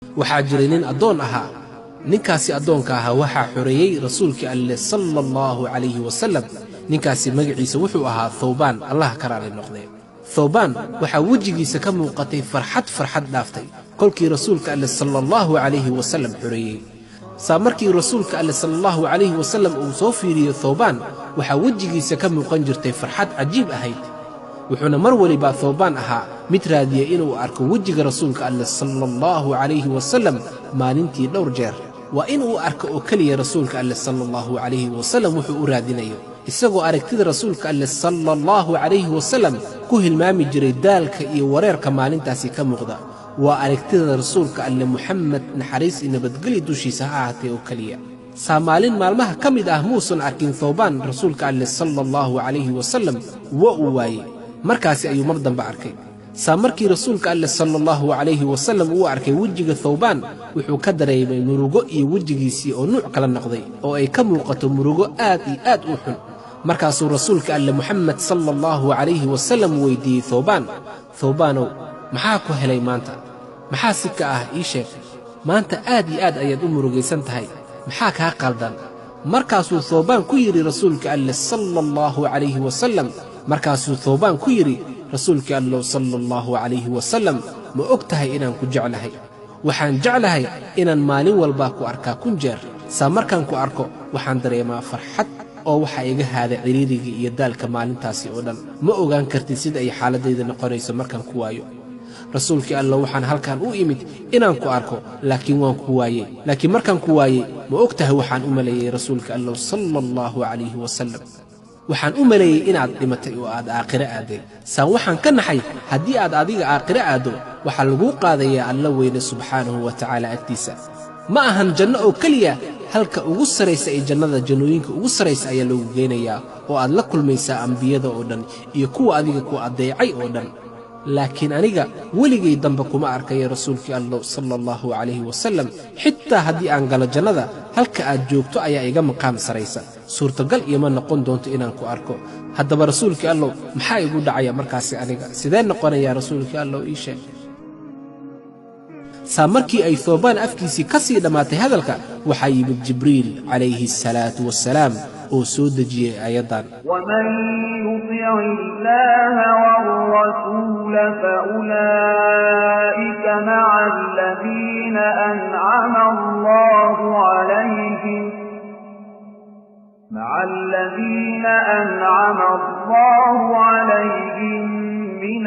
Waxaa jiray nin addoon ahaa. Ninkaasi addoonka ahaa waxaa xoreeyey rasuulkii Alleh sala Allahu calayhi wasallam. Ninkaasi magaciisa wuxuu ahaa Thawbaan, Allah ka raali noqdee. Thawbaan waxaa wejigiisa ka muuqatay farxad, farxad dhaaftay kolkii rasuulka Alleh sala Allahu calayhi wasallam xoreeyey. Saa markii rasuulka Alleh sala Allahu calayhi wasallam uu soo fiiriyo Thawbaan, waxaa wejigiisa ka muuqan jirtay farxad cajiib ahayd. Wuxuuna mar welibaa Thawbaan ahaa mid raadiya inuu arko wejiga rasuulka Alleh sala Allahu calayhi wasallam maalintii dhowr jeer. Waa in uu arko oo keliya rasuulka Alleh sala Allahu calayhi wasallam wuxuu u raadinayo, isagoo aragtida rasuulka Alleh sala Allahu calayhi wasallam ku hilmaami jiray daalka iyo wareerka maalintaasi ka muuqda. Waa aragtida rasuulka Alleh Muxamed, naxariis iyo nabadgelya dushiisa ha ahaatee, oo keliya. Saa maalin maalmaha ka mid ah muusan arkin Thawbaan rasuulka Alleh sala Allahu calayhi wasallam, waa uu waayey. Markaasi ayuu mar dambe arkay. Saa markii rasuulka Alleh sala Allahu calayhi wasallam uu arkay wejiga Thawbaan, wuxuu ka dareemay murugo iyo wejigiisii oo nuuc kala noqday oo ay ka muuqato murugo aad iyo aad u xun. Markaasuu rasuulka Alleh Muxamed sala Allahu calayhi wasallam weyddiiyey Thawbaan: Thawbaanow, maxaa ku helay maanta? Maxaa si ka ah? Ii sheeg, maanta aad iyo aad ayaad u murugaysan tahay, maxaa kaa qaldan? Markaasuu Thawbaan ku yidhi rasuulka Alleh sala Allahu calayhi wasallam, markaasuu Thawbaan ku yidhi rasuulka Allow sala Allahu calayhi wasallam, ma og tahay inaan ku jeclahay? Waxaan jeclahay inaan maalin walbaa ku arkaa 1000 jeer. Saa markaan ku arko waxaan dareemaa farxad oo waxaa iga haada ciriiriga iyo daalka maalintaasi oo dhan. Ma ogaan kartid sida ay xaaladdayda noqonayso markaan ku waayo. Rasuulkii Allow, waxaan halkan u imid inaan ku arko, laakiin waan ku waayey. Laakiin markaan ku waayey, ma og tahay waxaan u maleeyey? Rasuulka Allow sala Allahu calayhi wasallam, waxaan u maleeyey inaad dhimatay oo aad aakhiro aadday. Saan waxaan ka naxay haddii aad adiga aakhiro aaddo, waxaa laguu qaadayaa Alla weyne subxaanahu wa tacaala agtiisa. Ma ahan janno oo keliya, halka ugu sarraysa ee jannada, jannooyinka ugu sarraysa ayaa loogu geynayaa oo aad la kulmaysaa ambiyada oo dhan iyo kuwa adiga ku addeecay oo dhan. Laakiin aniga weligay dambe kuma arkayo, rasuulkii Allow sala Allahu calayhi wasallam. Xitaa haddii aan galo jannada, halka aad joogto ayaa iga maqaam saraysa, suurtagal ioma noqon doonto inaan ku arko. Haddaba rasuulkii Allow, maxaa igu dhacaya markaasi? Aniga sidee noqonayaa? Rasuulkii Allow, ii sheeg. Saa markii ay Thoobaan afkiisii ka sii dhammaatay hadalka, waxaa yimid Jibriil calayhi asalaatu wassalaam oo soo dejiyey aayaddan: ومن يطع الله والرسول فأولئك مع الذين أنعم الله عليهم مع الذين أنعم الله عليهم من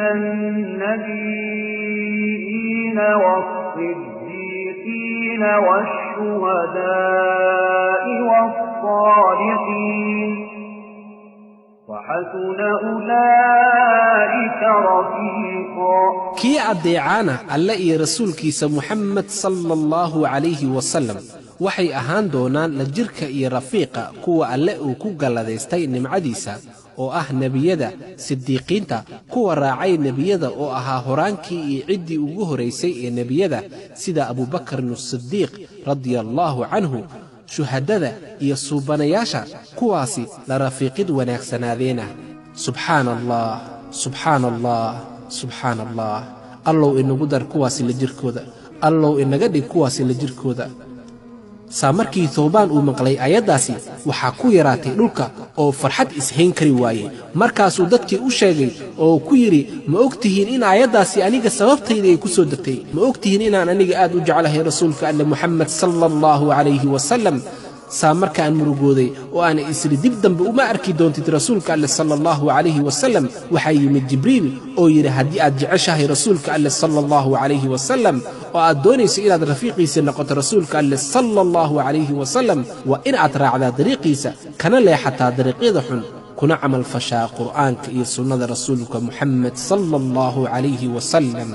النبيين والصديقين والشهداء والصالحين وحسن أولئك رفيقا. Kii addeecaana Alle iyo rasuulkiisa Muxamed sala Allahu calayhi wasallam, waxay ahaan doonaan la jirka iyo rafiiqa kuwa Alle uu ku galladaystay nimcadiisa, oo ah nebiyada, sidiiqiinta, kuwa raacay nebiyada oo ahaa horaankii iyo ciddii ugu horraysay ee nebiyada, sida Abubakarin Asidiiq radia allaahu canhu, shuhaddada iyo suubanayaasha, kuwaasi la rafiiqid wanaagsanaadeena. Subxaana Allah, subxaana Allah, subxaana Allah. Allow inagu dar kuwaasi la jirkooda, Allow inaga dhig kuwaasi la jirkooda. Saa markii Thawbaan uu maqlay aayaddaasi, waxaa ku yaraatay dhulka oo farxad ishayn kari waayey. Markaasuu dadkii u sheegay oo ku yidhi: Ma og tihiin in aayaddaasi aniga sababtayda ay ku soo degtay? Ma og tihiin inaan aniga aad u jeclahay rasuulka Alle Muxamed sala Allahu calayhi wasallam? Saa markaan murugooday oo aan isri dib dambe uma arki doontid rasuulka Alle sala Allahu calayhi wasallam, waxaa yimid Jibriil oo yidhi: Haddii aad jeceshahay rasuulka Alle sala Allahu calayhi wasallam oo aad doonayso inaad rafiiqiisa noqoto rasuulka Alle sala Allahu calayhi wasallam, waa in aad raacdaa dariiqiisa, kana leexataa dariiqyada xun, kuna camal fashaa Qur'aanka iyo sunnada rasuulka Muxamed sala Allahu calayhi wasallam.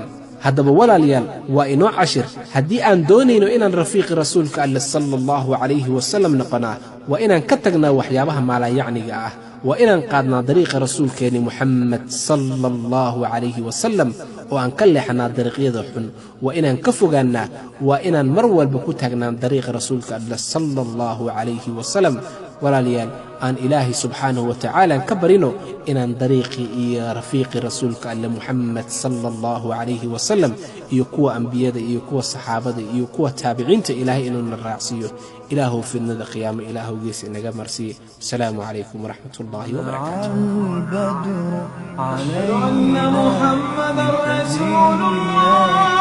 Haddaba walaalayaal, waa inoo cashir. Haddii aan doonayno inaan rafiiqi rasuulka Alle sala Allahu calayhi wasallam noqonaa, waa inaan ka tagnaa waxyaabaha maalaayacniga ah, waa inaan qaadnaa dariiqa rasuulkeenni Muxamed sala Allahu calayhi wasallam oo aan ka leexnaa dariiqyada xun, waa inaan ka fogaannaa, waa inaan mar walba ku taagnaan dariiqa rasuulka Alle sala Allahu calayhi wasallam. Walaalayaal, aan Ilaahay subxaanahu wa tacaala ka barino inaan dariiqii iyo rafiiqii rasuulka Alle Muxamed sala Allahu calayhi wasalam iyo kuwa ambiyada iyo kuwa saxaabada iyo kuwa taabiciinta Ilaahay inuuna raacsiiyo. Ilaahow fidnada qiyaamo Ilaahow gees inaga marsiiye. Asalaamu calaykum waraxmat ullaahi wabarakaatu. البدر أشهد أن علينا محمدا رسول الله.